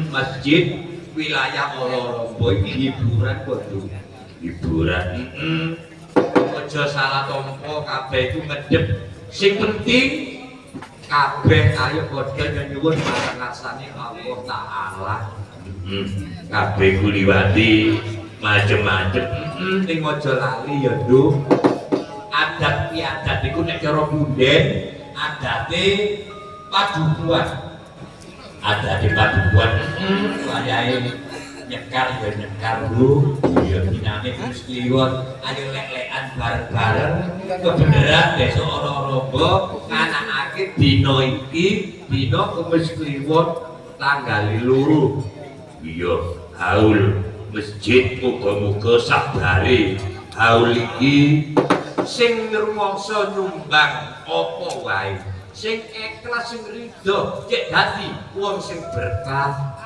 Masjid wilayah Oro-Oro iki hiburan kok, Nduk. Hiburan. Aja salah tampa, kabeh iku ngedep. Sing penting kabeh ayo padha nyuwun marang ngarsane Allah Taala. Kabeh ku liwati macem-macem. Ning aja lali ya, Nduk. Adat piadat iku nek cara punden adate padukuhan. Adate padukuhan, wayahe nyekar ya nyekar, Bu. Ya dinane terus kliwon, ayo lek-lekan bareng-bareng kebenaran desa Oro-Oro nganakake dina iki dina Kemis Kliwon tanggal 2. Iya, haul masjid muga-muga sabare haul iki sing ngrumangsa nyumbang apa wae, sing ikhlas, sing ridho, cek dadi wong sing berkah.